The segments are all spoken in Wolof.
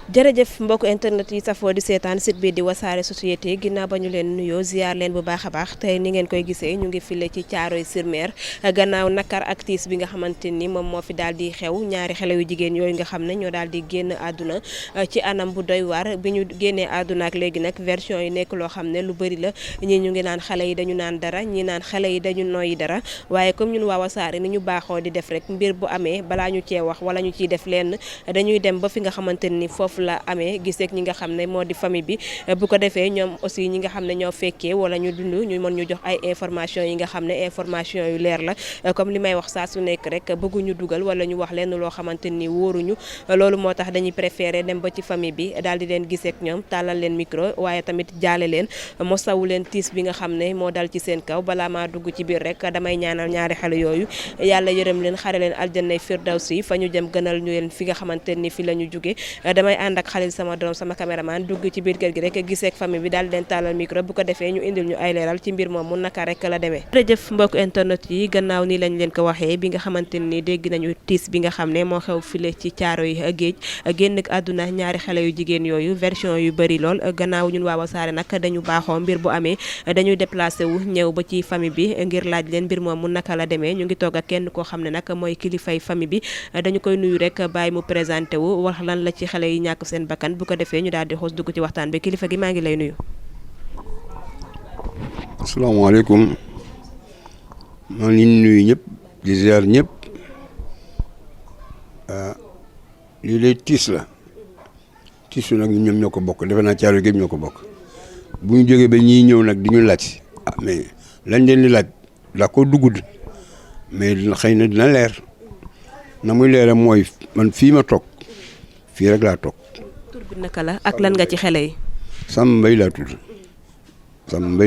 jërëjëf mbokk internet yi safoo di seetaan site bi di wasaare société ginnaaw ba ñu leen nuyoo ziar leen bu baax a baax tey ni ngeen koy gisee ñu ngi file ci Thiaroye-sur-Mer gannaaw nakar ak tiis bi nga xamante ni moom moo fi daal di xew ñaari xale yu jigéen yooyu nga xam ne ñoo daal di génn àdduna ci anam bu doy waar bi ñu génnee àdduna ak léegi nag version yi nekk loo xam ne lu bëri la ñii ñu ngi naan xale yi dañu naan dara ñii naan xale yi dañu noyyi dara waaye comme ñun waa wasaare ni ñu baaxoo di def rek mbir bu amee balaa ñu cee wax wala ñu ciy def lenn dañuy dem ba fi nga xamante ni foofu la amee giseek ñi nga xam ne moo di famille bi bu ko defee ñoom aussi ñi nga xam ne ñoo fekkee wala ñu dund ñu mën ñu jox ay information yi nga xam ne information yu leer la comme li may wax saa su nekk rek bëgguñu dugal wala ñu wax lenn loo xamante ni wóoruñu loolu moo tax dañuy préféré dem ba ci famille bi daal di leen giseek ñoom tàllal leen micro waaye tamit jaale leen mosawu leen tiis bi nga xam ne moo dal ci seen kaw balaa maa dugg ci biir rek damay ñaanal ñaari xale yooyu yàlla yërëm leen xare leen aljannay firdawsi fa ñu jëm gënal ñu leen fi nga xamante ni fi la ñu jóge damay ànd ak xalil sama doom sama caméraman dugg ci biir kër gi rek giseek famille bi daal di leen tàllal micro bu ko defee ñu indil ñu ay leeral ci mbir moom mu naka rek la demee jërëjëf mbokk internet yi gannaaw ni lañ leen ko waxee bi nga xamante ni dégg nañu tiis bi nga xam ne moo xew file ci Thiaroye géej génn àdduna ñaari xale yu jigéen yooyu version yu bëri lool gannaaw ñun waa Wassare nag dañu baaxoo mbir bu amee dañuy déplacé wu ñëw ba ci famille bi ngir laaj leen mbir moom mu naka la demee ñu ngi toog ak kenn koo xam ne nag mooy kilifay famille bi dañu koy nuyu rek bàyyi mu présenté wu wax lan la ci xale yi ñàkk seen bakkan bu ko defee ñu daal di xoos dugg ci waxtaan bi kilifa gi maa ngi lay nuyu. asalaamaaleykum maa ngi nuyu ñëpp di ziar ñëpp lii lay tiis la tiis nag ñoom ñoo ko bokk defe naa Thiaroye gépp ñoo ko bokk bu ñu jógee ba ñii ñëw nag di ñu laaj mais lañ leen di laaj daa ko dugg mais xëy na dina leer na muy leer mooy man fii ma toog fii rek laa toog. tur bi naka la ak lan nga ci xale yi. Samba Mbaye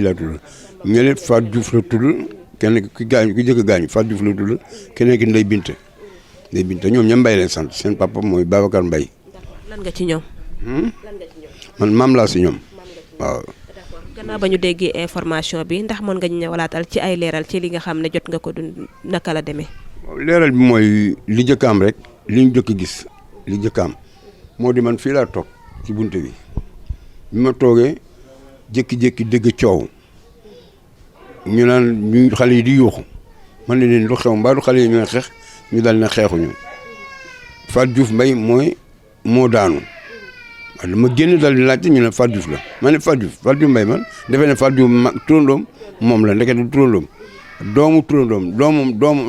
laa tudd ñeneen Fatou Diouf la tudd kenn ki gaañu ki jëkk gaañu Fatou Diouf la tudd keneen ki Ndeye Binta ñoom ña Mbaye leen sant seen papa mooy Babacar Mbaye. lan nga ci ñoom. man maam laa si ñoom waaw. gannaaw ba ñu déggee information bi ndax mën nga ñu ñëwalaatal ci ay leeral ci li nga xam ne jot nga ko dund naka la demee. leeral bi mooy li jëkkaam rek li ñu jëkk gis li jëkkaam moo di man fii laa toog ci bunte bi ma toogee jékki-jékki dégg coow ñu naan ñu xale yi di yuuxu man ne leen lu xew mbaa du xale yi ñooy xeex ñu dal na xeexuñu Fatou Diouf Mbaye moo daanu ma génn dal di laajte ñu ne Fatou Diouf la ma ne Fatou Diouf Mbaye man defee ne Fatou Diouf mag turandoom moom la ndeke du turandoom doomu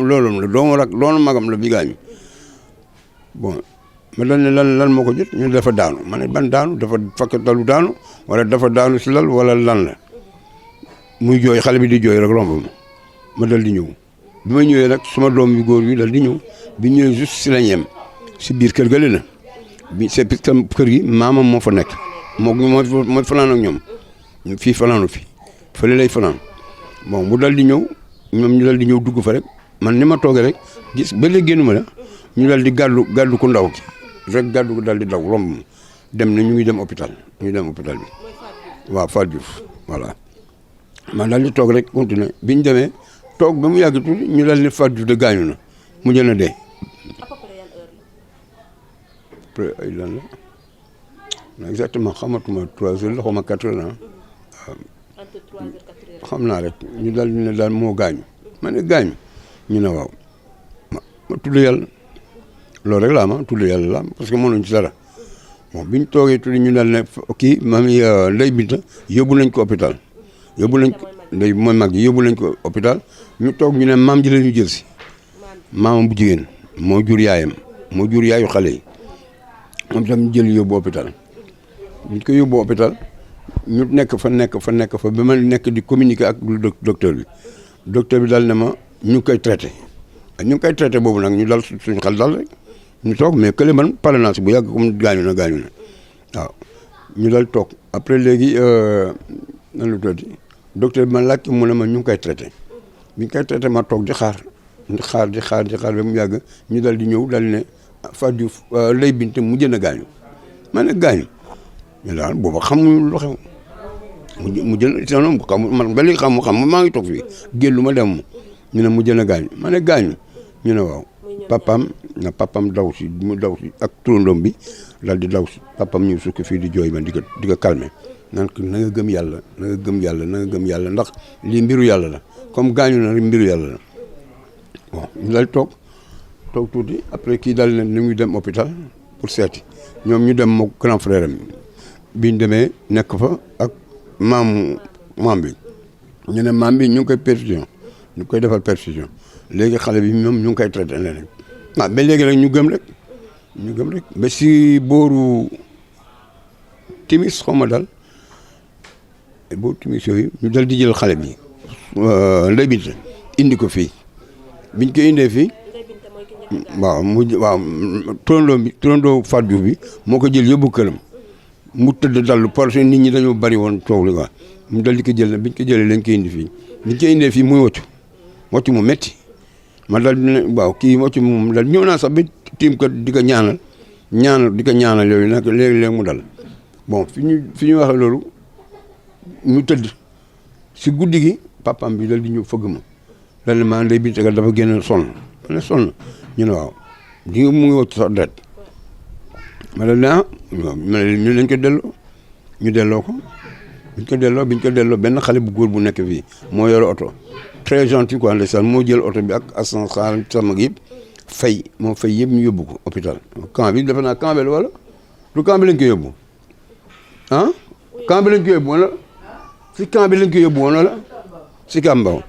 looloom la doomu magam la bi gaañu bon ma dal ne lan moo ko jot ñu dafa daanu ma ne ban daanu dafa fakk talu daanu wala dafa daanu si lal wala lan la muy jooy xale bi di jooy rek romb ma dal di ñëw bi ma ñëwee nag suma doom bi góor bi dal di ñëw bi ñëwee juste si lañ yem si biir kër ga la bi c'est parce que kër gi maamam moo fa nekk mooy fanaan ak ñoom fii fanaanu fi fële lay fanaan bon mu dal di ñëw ñoom ñu dal di ñëw dugg fa rek man ni ma toogee rek gis ba léegi génn ma la ñu dal di gàddu ku ndaw ki rek gàddu ko dal di daw romb dem na ñu ngi dem hôpital bi waaw Fatou Diouf voilà man dal di toog rek continuer bi ñu demee toog ba mu yàgg tuuti ñu dal ne Fatou Diouf de gaañu na mu jën a dee après ay lan la exactement xamatuma 3 heures la xaw ma 4 heures waaw xam naa rek ñu dal di ne daal moo gaañu ma ne gaañu ñu ne waaw ma tudd yàlla loolu rek laa ma tudd yàlla la parce que mënuñ ci dara bon bi ñu toogee tuuti ñu daal ne kii mami Ndeye Binta yóbbu nañ ko hôpital Ndeye mooy mag ji yóbbu nañ ko hôpital ñu toog ñu ne maam ji la ñu jël si maamam bu jigéen moo jur yaayam moo jur yaayu xale yi moom tam ñu jël yóbbu hôpital ñu ko yóbbu hôpital ñu nekk fa ba ma nekk di communiquer ak docteur bi daal ne ma ñu ngi koy traité boobu nag ñu dal suñu xel dal rek ñu toog mais kële man pare naa si bu yàgg comme gaañu na waaw ñu dal toog après léegi nan la tuddati docteur bi man laaj mu ne ma ñu ngi koy traité bi ñu koy traité ma toog di xaar ba mu yàgg ñu dal di ñëw dal ne Fatou Diouf Ndeye Binta mu jën a gaañu ma ne gaañu ñu daal booba xamuñu lu xew mu jën sinon man ba léegi xam maa ngi toog fii génn lu ma dem ñu ne mu jën a gaañu ma ne gaañu ñu ne waaw papaam na papam daw si mu daw si ak turandoom bi daal di daw si papam ñu sukk fii di jooy man di ko calmer naan ko na nga gëm yàlla na nga gëm yàlla na nga gëm yàlla ndax lii mbiru yàlla la comme gaañu na rek mbiru yàlla la bon ñu daal toog tuuti après kii daal ne ni muy dem hôpital pour seeti ñoom ñu dem moom grand frère am biñ demee nekk fa ak maam bi ñu ne maam bi ñu ngi koy perfusion ñu koy defal perfusion léegi xale bi ñoom ñu ngi koy traité leneen ba léegi rek ñu gëm rek ba si booru timis xaw ma daal booru timis yooyu ñu dal di jël xale bi Ndeye Binta indi ko fii biñ ko indee fii waaw turandoo Fatou Diouf bi moo ko jël yóbbu këram mu tëdd dallu parce que nit ñi dañoo bari woon coow li quoi mu dal di ko jël na biñ ko jëlee lañ ko indi fii biñ ko indee fii muy woccu mu metti ma dal di ne waaw kii woccu moom dal ñëw naa sax ba tiim ko di ko ñaanal di ko ñaanal yooyu nag léegi-léegi mu dal bon fi ñu waxee loolu ñu tëdd si guddi gi papam bi dal di ñëw fëgg ma dal ne maa Ndeye Binta dafa génn sonn ma ne sonn ñu ne waaw di mu ngi wocc sax deret ma dal ne ñu lañ ko delloo ñu delloo ko biñ ko delloo benn xale bu góor bu nekk fii moo yore oto très gentil quoi ndeysaan moo jël oto bi ak assistance xaaral sama yëpp moo fay yëpp ñu yóbbu ko hôpital camp bi defe naa camp bi la wala du camp bi lañ ko yóbbu camp bi lañ ko yóbbu wala si camp bi lañ ko yóbbu woon wala si Kambaaw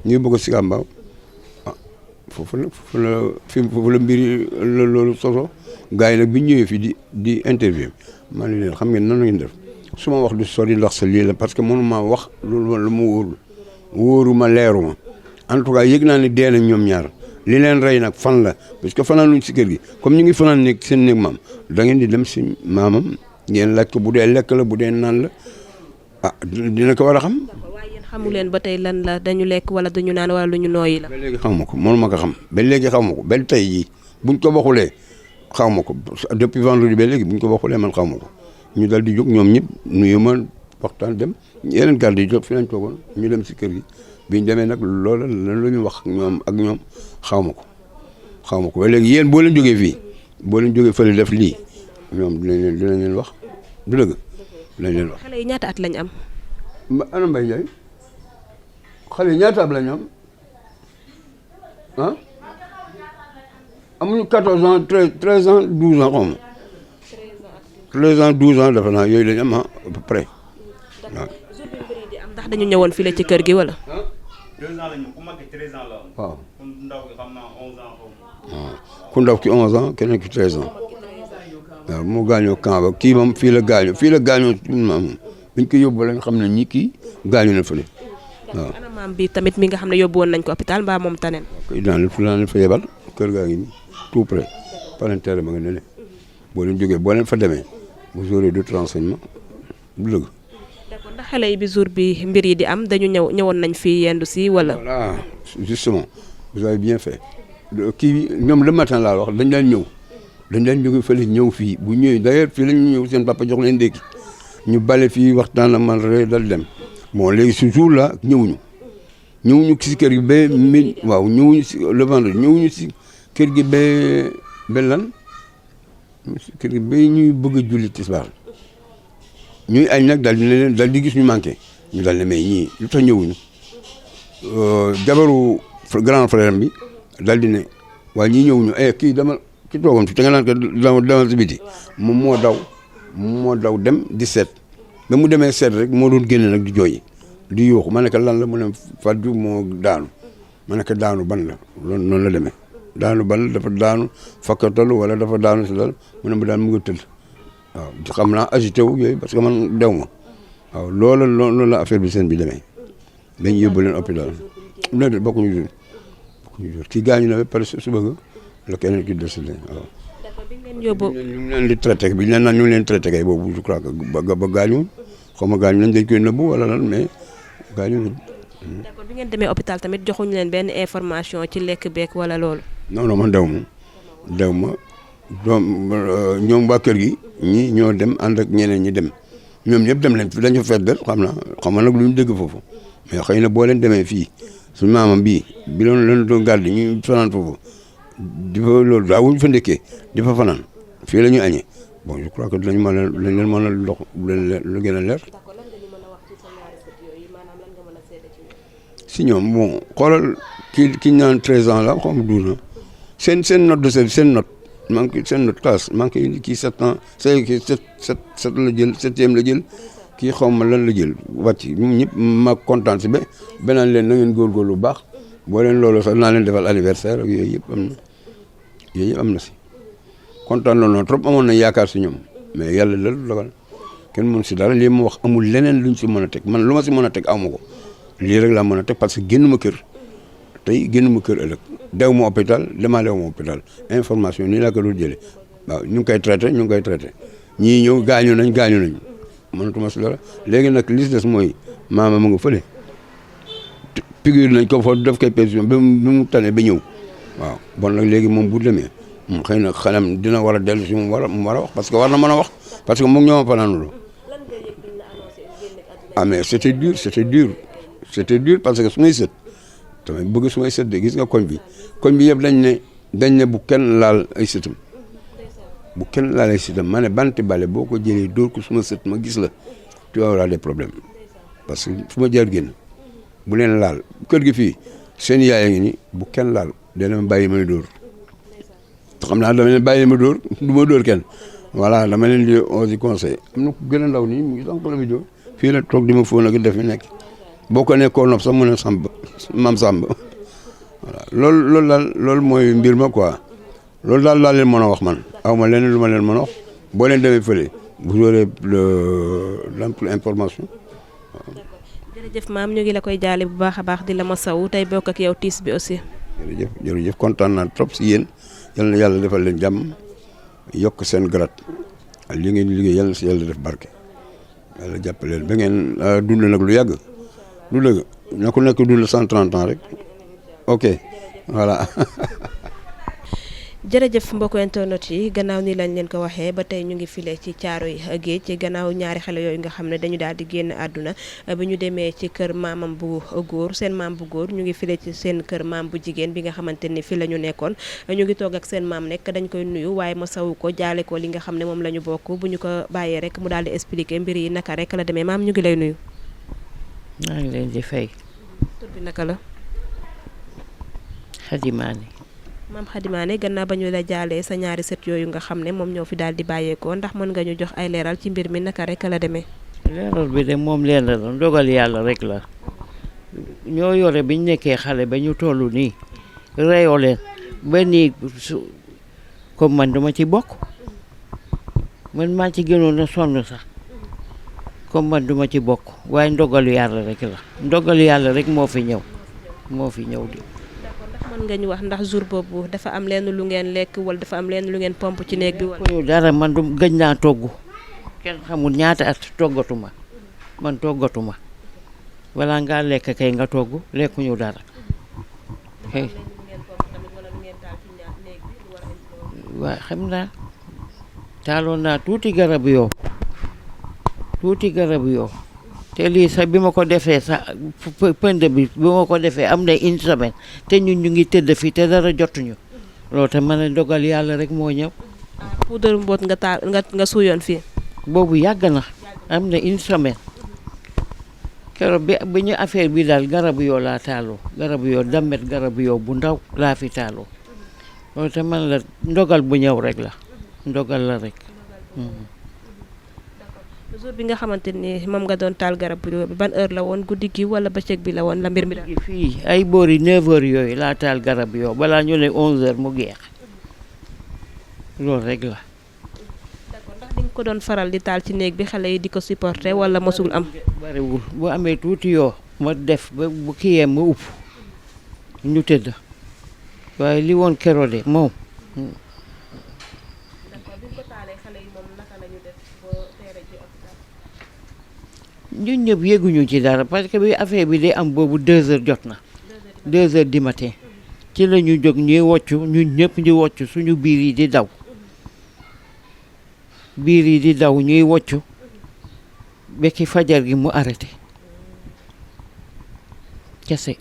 ñu yóbbu ko si Kambaaw foofu la mbiri loolu soso gars yi nag bi ñu ñëwee fii di interview maa ngi leen xam ngeen nan la ngeen def su ma wax du sori ndax sa lii la parce que mënu maa wax lu ma wóoruma leeruma en tout cas yëg naa ne dee nañ ñoom ñaar li leen rey nag fan la parce que fanaan luñ si kër gi comme ñu ngi fanaan nekk seen néeg maam da ngeen di dem si maamam ngeen laaj ko bu dee lekk la bu dee naan la dina ko war a xam. waaye yéen xamu leen ba tey lan la dañu lekk wala dañu naan wala lu ñu nooyi la. ba léegi xaw ma ko mënuma ko xam ba léegi xaw ma ko ba tey jii buñ ko waxulee xaw ma ko depuis vendredi ba léegi buñ ko waxulee man xaw ma ko ñu dal di jóg ñoom ñëpp nuyu ma waxtaan dem yeneen garde yi jóg fi lañ toogoon ñu dem si kër gi biñ demee nag loola lan la ñu wax ñoom xaw ma ko ba léegi yéen boo leen jógee fii boo leen jógee fële def lii ñoom dinañ leen wax du dëgg dinañ leen wax. xale yi ñaata at lañ am. ana Mbaye Ndiaye xale yi ñaata at lañ am amuñu 14 ans 13 ans 12 ans xaw ma 13 ans 12 ans defe naa yooyu lañ am à peu près waaw. jour bi mbir yi di am ndax dañu ñëwoon fii la ci kër gi wala. 2 ans la ñu ku mag 13 ans la am. waaw ku ndaw ki xam naa 11 ans xaw ma. waaw ku ndaw ki 11 ans keneen ki 13 ans waaw moo gaañoo camp ba kii moom fii la gaañoo maam biñ ko yóbbu lañ xam ne ñi kii gaañu na fële waaw. ana maam bi tamit mi nga xam ne yóbbu woon nañ ko hôpital mbaa moom taneen. kay daan fa yebal kër gaa ngi nii tout près palanteer ma nga ne le boo leen jógee boo leen fa demee vous aurez d'autres renseignements du dëgg. d'accord ndax xale yi bi jour bi mbir yi di am dañu ñëwoon nañ fii yendu si wala. voilà justement vous avez bien fait kii bi ñoom le matin laa wax dañ daan jóge fële ñëw fii bu ñëwee d'ailleurs fii la ñu ñëw seen papa jox leen ndékki ñu bale fii waxtaan ak man rek dal dem bon léegi ce jour là ñëwuñu si kër gi ba waaw ñëwuñu si le vendredi ñëwuñu si kër gi ba lan kër gi ba ñuy bëgg a julli tisbaar ñuy añ nag dal di gis ñu manqué ñu dal ne mais ñii lu tax ñëwuñu jabaru grand frère bi dal di ne waaye ñii ñëwuñu kii ki toogoon fi te nga naan ko demal si biti moom moo daw dem di seet ba mu demee seet rek moo doon génne nag di jooy di yuuxu ma ne ko lan la mu ne Fatou Diouf moo daanu ma ne ko daanu ban la loolu noonu la demee daanu ban la dafa daanu fakkatalu wala dafa daanu si dal mu ne ma daan mu nga tëdd waaw xam naa agité wu yooyu parce que man dew ma waaw loolu la affaire bi seen bi demee dañ yóbbu leen hôpital déedéet bokkuñu jour kii gaañu na ba pare suba ga la keneen ki décédé waaw. d'accord bi ngeen yóbbu. ñu ngi leen di traité bi ñu leen naan ñu ngi leen traité kay boobu je crois que ba gaañu xaw ma gaañu nañ dañ koy nëbbu wala lan mais gaañu nañ. d'accord bi ngeen demee hôpital tamit joxuñu leen benn information ci lekk beek wala loolu. non man dew ma ñoom waa kër gi ñi ñoo dem ànd ak ñeneen ñi dem ñoom ñëpp dem leen fi dañu fa fedd xam na nag lu ñu dëgg foofu mais xëy na boo leen demee fii su maamam bi loon leen doon garde ñu fanaan foofu di fa loolu daawuñ fa ndékkee di fa fanaan fii la ñu añee bon je crois que dinañ mën a lañ leen mën a dox lu gën a leer. si ñoom bon xoolal ki naan 13 ans la xaw ma 12 ans seen note de seen note manqué seen note classe manqué kii 7 ans kii 7 la jël 7e la jël kii xaw ma lan la jël wàcc ñun ñëpp ma kontaan si ba beneen leen na ngeen góorgóorlu bu baax boo leen loolu sax naa leen defal anniversaire ak yooyu yëpp am na si kontaan loolu trop amoon na yaakaar si ñoom mais yàlla la dogal kenn mën si dara lii ma wax amul leneen luñ si mën a teg man lu ma si mën a teg aw ma ko lii rek laa mën a teg parce que génn ma kër tey génn ma kër ëllëg dew ma hôpital demaalew ma hôpital information nii laa ko doon jëlee waaw ñu ngi koy traité ñii ñëw gaañu nañ mënatuma si dara léegi nag li si des mooy maama mu nga fële piqûre nañ ko fa def koy perfusion ba mu tane ba ñëw waaw bon nag léegi moom bu demee xëy na xelam dina war a dellu si mu war a wax parce que war na mën a wax parce que moom ñoo ma fanaanuloo ah mais c'était dur parce que su may sët damay bëgg su may sët de gis nga koñ bi yëpp dañ ne bu kenn laal ay sëtam ma ne banti bale boo ko jëlee dóor ko suma sët ma gis la tu vas avoir des problèmes parce que fu ma jaar génn bu leen laal kër gi fii seen yaay a ngi ni bu kenn laal dana ma bàyyi may dóor xam naa dama leen bàyyi ma dóor du ma dóor kenn voilà dama leen di aussi conseil am na ku gën a ndaw nii mu ngi donc la vidéo fii la toog di ma fóon ak def fi nekk boo ko nekkoon nopp sax mu ne mam sàmb voilà loolu mooy mbir ma quoi loolu daal laa leen mën a wax man aw ma leneen lu ma leen mën a wax boo leen demee fële vous aurez l'ample information. jërëjëf maam ñu ngi la koy jaale bu baax a baax di la masawu tey bokk ak yow tiis bi aussi. jërëjëf kontaan naa trop si yéen yal na yàlla defal leen jàmm yokk seen grat li ngeen liggéey yal na si yàlla def barke yàlla jàppaleen ba ngeen dund nag lu yàgg lu dëgg na ku nekk dund 130 ans rek ok voilà. jërëjëf mbokku internet yi gannaaw ni lañ leen ko waxee ba tey ñu ngi file ci Caaroy géej ci gannaaw ñaari xale yooyu nga xam ne dañu daal di génn àdduna bi ñu demee ci kër maamam bu góor seen maam bu góor ñu ngi file ci seen kër maam bu jigéen bi nga xamante ni fi la ñu nekkoon ñu ngi toog ak seen maam nekk dañ koy nuyu waaye ma sawu ko jaale ko li nga xam ne moom la ñu bokk bu ñu ko bàyyee rek mu daal di expliquer mbir yi naka rek la demee maam ñu ngi lay nuyu. maa ngi leen di fay. tur bi naka la. Xadimaane. maam Xadimaane gannaaw ba ñu la jaalee sa ñaari sët yooyu nga xam ne moom ñoo fi daal di bàyyeekoo ndax mën nga ñu jox ay leeral ci mbir mi naka rek la demee. leeral bi de moom leen la doon dogal yàlla rek la ñoo yore biñ nekkee xale ba ñu toll nii reyoo leen ba nii comme man duma ci bokk man maa ci gënoon a sonn sax comme man duma ci bokk waaye ndogalu yàlla rek la ndogalu yàlla rek moo fi ñëw di. mën nga ñu wax ndax jour boobu dafa am lenn lu ngeen lekk wala dafa am lenn lu ngeen pomp ci néeg bi wala. ñu dara man du gëj naa togg kenn xamul ñaata at toggatuma wala ngaa lekk kay nga togg lekkuñu dara kay waa xam naa taaloon naa tuuti garabu yoo te lii sax bi ma ko defee sax pënd bi ma ko defee am na une semaine te ñun ñu ngi tëdd fii te dara jotuñu loolu te mën a dogal yàlla rek moo ñëw. poudre mboot nga taal nga suuyoon fii. boobu yàgg na am na une semaine keroog bi ñu affaire bi daal garabu yoo laa taaloo garabu yoo damet garabu yoo bu ndaw laa fi taaloo loolu te man la ndogal bu ñëw rek la ndogal la rek. jour bi nga xamante ni moom nga doon taal garab bi ban heure la woon guddi gi wala bëccëg bi la woon la mbir mi daal. fii ay boori 9h yooyu laa taal garab yoo balaa ñu ne 11h mu geex loolu rek la. d'accord ndax di nga ko doon faral di taal ci néeg bi xale yi di ko supporter wala mosul am. bariwul bu amee tuuti yoo ma def ba bu kiyee ma upp ñu tëdd waaye li woon kero de moom. ñun ñëpp yéguñu ci dara parce que bi affaire bi day am boobu 2h jot na 2h du matin ci la ñu jóg ñuy woccu ñun ñëpp ñu woccu suñu biir yi di daw ñuy woccu bekki fajar gi mu arrêté kese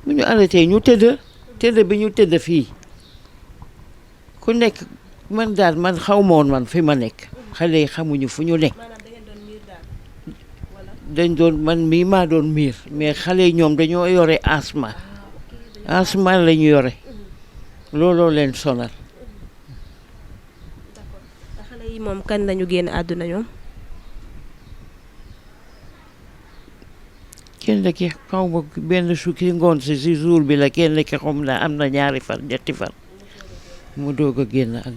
bu ñu arrêté ñu tëdd tëdd bi ñu tëdd fii ku nekk man daal man xaw ma woon man fi ma nekk xale yi xamuñu fu ñu nekk dañ doon man mii maa doon miir mais xale yi ñoom dañoo yore asma la ñu yore looloo leen sonal. xale yi moom kañ lañu génn àdduna ñoom. kenn ki xaw ma benn sukki ngoon si jour bi la kenn ki xam na am na ñaari fan ñetti fan mu doog a génn ak.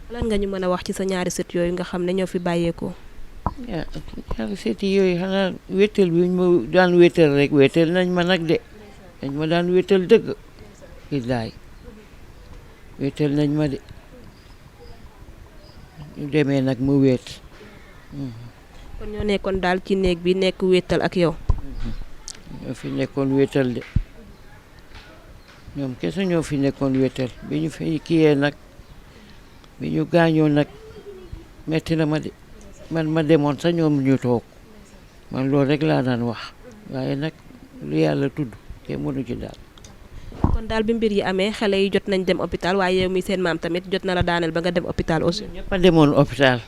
lan nga ñu mën a wax ci sa ñaari sët yooyu nga xam ne ñoo fi bàyyeekoo. ah ñaari sët yooyu xanaa wéetal bi ñu ma daan wéetal rek wéetal nañ ma nag de dañ ma daan wéetal dëgg billaay wéetal nañ ma de ñu demee nag mu wéet. kon ñoo nekkoon daal ci néeg bi nekk wéetal ak yow. ñoo fi nekkoon wéetal de ñoom kese ñoo fi nekkoon wéetal bi ñu fi kiyee nag bi ñu gaañoo nag metti na ma de man ma demoon sa ñoom ñu toog man loolu rek laa daan wax waaye nag lu yàlla tudd te mënu ci daal. kon daal bi mbir yi amee xale yi jot nañ dem hôpital waaye yow mi seen maam tamit jot na la daaneel ba nga dem hôpital aussi. ñëpp a demoon hôpital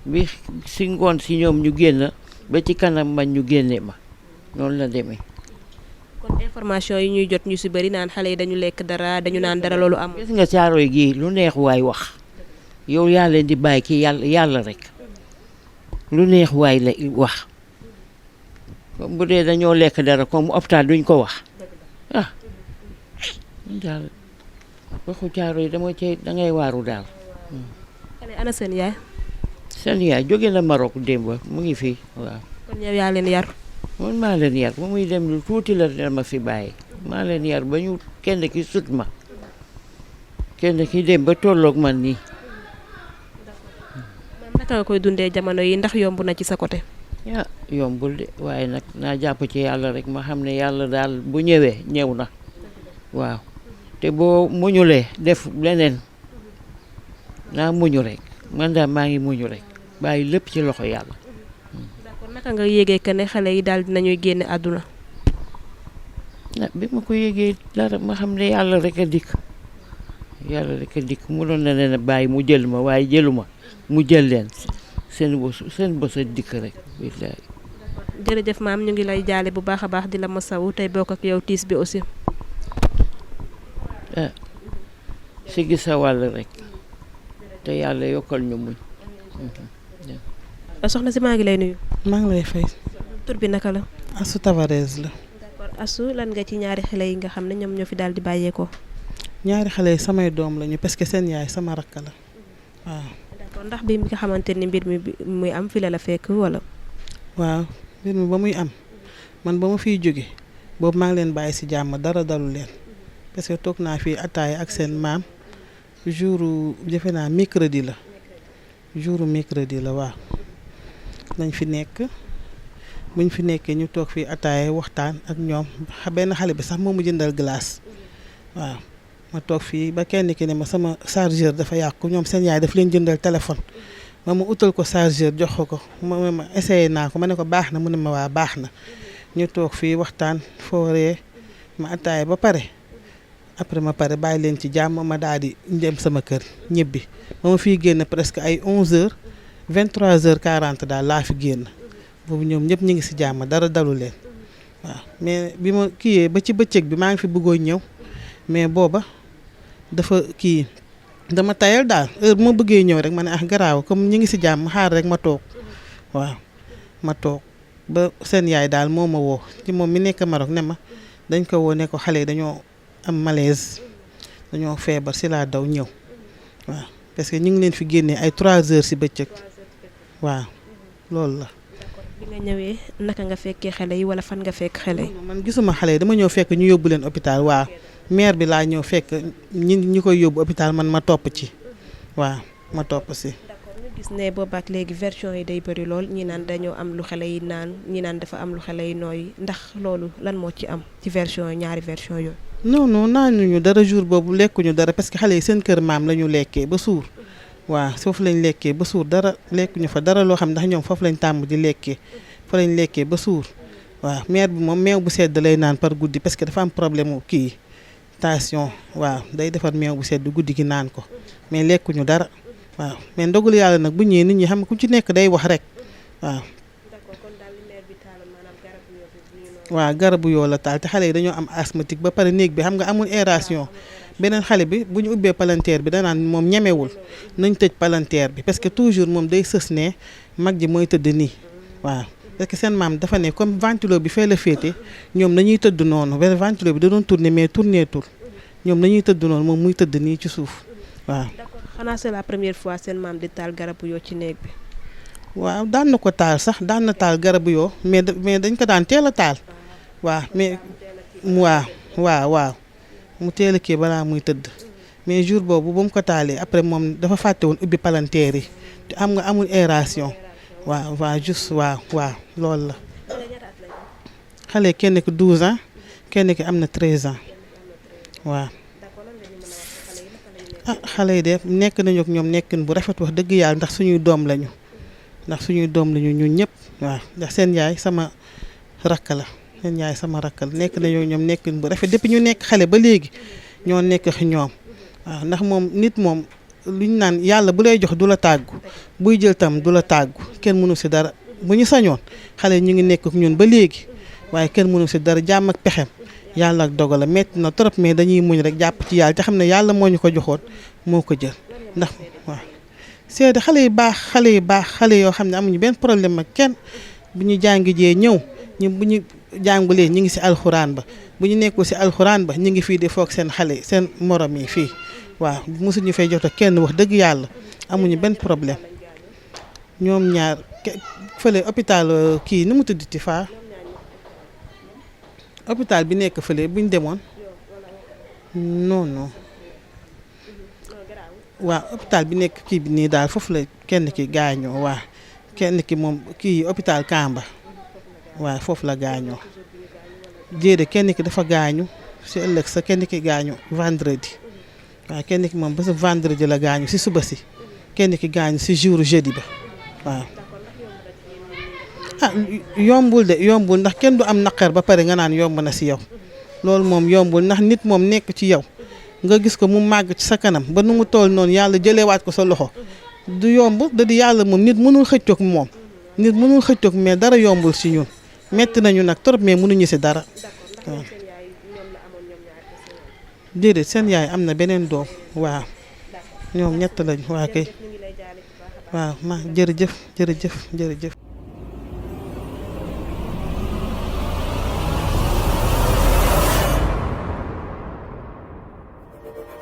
bi si ngoon si ñoom ñu génn ba ci kanam man ñu génne ma noonu la demee. kon information yi ñuy jot ñu si bëri naan xale yi dañu lekk dara dañu naan dara loolu amul. gis nga Caaroy gii lu neex waay wax yow yaa leen di bàyyi ki yàlla rek lu neex waay la wax bu dee dañoo lekk dara comme hôpital duñ ko wax ah daal waxu Caaroy dama cay dangay waaru daal. xale ana seen yaay. seen yaay jóge na Maroc démb mu ngi fii waaw. kon yow yaa leen yar. man maa leen yar ba muy dem lu tuuti la dama fi bàyyi maa leen yar ba ñu kenn ki sut ma kenn ki dem ba tolloog man nii. naka nga koy dundee jamono yi ndax yomb na ci sa côté. ah yombul de waaye nag naa jàpp ci yàlla rek ma xam ne yàlla daal bu ñëwee ñëw na waaw te boo muñulee def leneen naa muñu rek man daal maa ngi muñu rek bàyyi lépp ci loxo yàlla. d'accord naka nga yégee que ne xale yi daal dinañuy génne àdduna. ah bi ma ko yégee dara ma xam ne yàlla rek a dikk mu doon na leen a bàyyi mu jël ma waaye jëlu ma mu jël leen seen bës a dikk rek billaay. jërëjëf maam ñu ngi lay jaale bu baax a baax di la masawu tey bokk ak yow tiis bi aussi. ah si gis sa wàll rek te yàlla yokkal ñu muñ. soxna si maa ngi lay nuyu. maa ngi lay fay. tur bi naka la. Asu Tavares la. d'accord Asu lan nga ci ñaari xale yi nga xam ne ñoom ñoo fi daal di bàyyeekoo. ñaari xale yi samay doom lañu parce que seen yaay sama rakk la waaw. d'accord ndax bi nga xamante ni mbir mi muy am fi la fekk wala. waaw mbir mi ba muy am man ba ma fiy jóge boobu maa ngi leen bàyyi ci jàmm dara dalu leen parce que toog naa fii ataaya ak seen maam jouru defe naa mercredi la waaw lañ fi nekk buñ fi nekkee ñu toog fii ataaya waxtaan ak ñoom benn xale bi sax moo mu jëndal glace waaw ma toog fii ba kenn ki ne ma sama chargeur dafa yàqu ñoom seen yaay daf leen jëndal téléphone ma utal ko chargeur jox ko ma essayé naa ko ma ne ko baax na mu ne ma waa baax na ñu toog fii waxtaan fooree ma ataaya ba pare après ma pare bàyyi leen ci jàmm ma daal di dem sama kër ñibbi ba ma fiy génn presque ay 11h 23h40 daal laa fi génn boobu ñoom ñëpp ñu ngi ci jàmm dara dalu leen waaw mais bi ma kiiyee ba ci bëccëg bi maa ngi fi bëggoon ñëw mais booba dafa dama tayal daal heure bu ma bëggee ñëw rek ma ne garaaw comme ñu ngi ci jàmm xaar rek ma toog waaw ma toog ba seen yaay daal moo ma woo ci moom mi nekk Maroc ne ma dañ ko woo ne ko xale yi dañoo am malaise dañoo feebar ci laa daw ñëw waaw parce que ñu ngi leen fi génnee ay 3h ci bëccëg waaw loolu la. bi nga ñëwee naka nga fekkee xale yi wala fan nga fekk xale yi. man gisuma xale yi dama ñëw fekk ñu yóbbu leen hôpital waaw maire bi laa ñëw fekk ñi koy yóbbu hôpital man ma topp ci waaw ma topp ci. d'accord ñu gis ne boobaak léegi version yi day bëri lool ñi naan dañoo am lu xale yi naan ñi naan dafa am lu xale yi nooy ndax loolu lan moo ci am ci version ñaari version yooyu. non naanuñu dara jour boobu lekkuñu dara parce que xale yi seen kër maam la ñu lekkee ba suur waaw foofu lañ lekkee ba suur dara lekkuñu fa dara loo xam ndax ñoom foofu lañ tàmm di lekkee fa lañ lekkee ba suur waaw mère bi moom meew bu sedd lay naan par guddi parce que dafa am problème mu kii tension waaw day defar meew bu sedd guddi gi naan ko mais lekkuñu dara waaw mais ndogalu yàlla nag bu ñëwee nit ñi xam ku ci nekk day wax rek waaw. waaw garabu yoo la taal te xale yi dañoo am asthmatique ba pare néeg bi xam nga amul aération beneen xale bi bu ñu ubbee palanteer bi danaan moom ñemewul nañ tëj palanteer bi parce que toujours moom day sës ne mag ji mooy tëdd nii waaw. parce que seen maam dafa ne comme ventilo bi fee la féete ñoom nañuy tëdd noonu ventilo bi da doon tourner mais tourner tul ñoom nañuy tëdd noonu moom muy tëdd nii ci suuf waaw. xanaa c'est la première fois seen maam di taal garabu yoo ci néeg bi. waaw daan na ko taal sax daan na taal garabu yoo mais dañ ko daan teel a taal waaw mais waaw mu teel a kii balaa muy tëdd mais jour boobu ba mu ko taalee après moom dafa fàtte woon ubbi palanteer yi te am nga amul aération. waaw juste waaw loolu la xale kenn ki 12 ans kenn ki am na 13 ans waaw. xale yi de nekk nañu ak ñoom nekkin bu rafet wax dëgg yàlla ndax suñuy doom lañu ñun ñëpp waaw ndax seen yaay sama rakk la nekk nañu ñoom nekkin bu rafet depuis ñu nekk xale ba léegi ñoo nekk ak ñoom waaw ndax moom nit moom. luñ naan yàlla bu lay jox du la tàggu buy jël tam du la tàggu kenn mënu si dara bu ñu sañoon xale ñu ngi nekk ak ñun ba léegi waaye kenn mënu si dara jàmm ak pexem yàlla ak dogal la metti na trop mais dañuy muñ rek jàpp ci yàlla te xam ne yàlla moo ñu ko joxoon moo ko jël ndax waaw. seede xale yu baax xale yoo xam ne amuñu benn problème ak kenn bu ñu jàngi jee ñëw bu ñu jàngulee ñu ngi si alxuraan ba bu ñu nekkul si alxuraan ba ñu ngi fii di foog seen xale seen morom yi fii. waaw mosuñu fay jot kenn wax dëgg yàlla amuñu benn problème ñoom ñaar fële hôpital kii nu mu tuddati faa hôpital bi nekk fële buñ demoon non waaw hôpital bi nekk kii bi nii daal foofu la kenn ki gaañoo waaw kenn ki moom kii hôpital Kamba waaw foofu la gaañoo jéede kenn ki dafa gaañu si ëllëg sa kenn ki gaañu vendredi. waaw kenn ki moom ba sa vendredi la gaañu si suba si kenn ki gaañu si jour jeudi ba waaw. yombul ndax kenn du am naqar ba pare nga naan yomb na si yow loolu moom yombul ndax nit moom nekk ci yow nga gis ko mu màgg ci sa kanam ba nu mu toll noonu yàlla jëlewaat ko sa loxo du yomb da di yàlla moom nit mënul xëccoog moom mais dara yombul si ñun metti nañu nag trop mais mënuñu si dara waaw. déedéet seen yaay am na beneen doom waaw ñoom ñett lañ waa kay waaw jërëjëf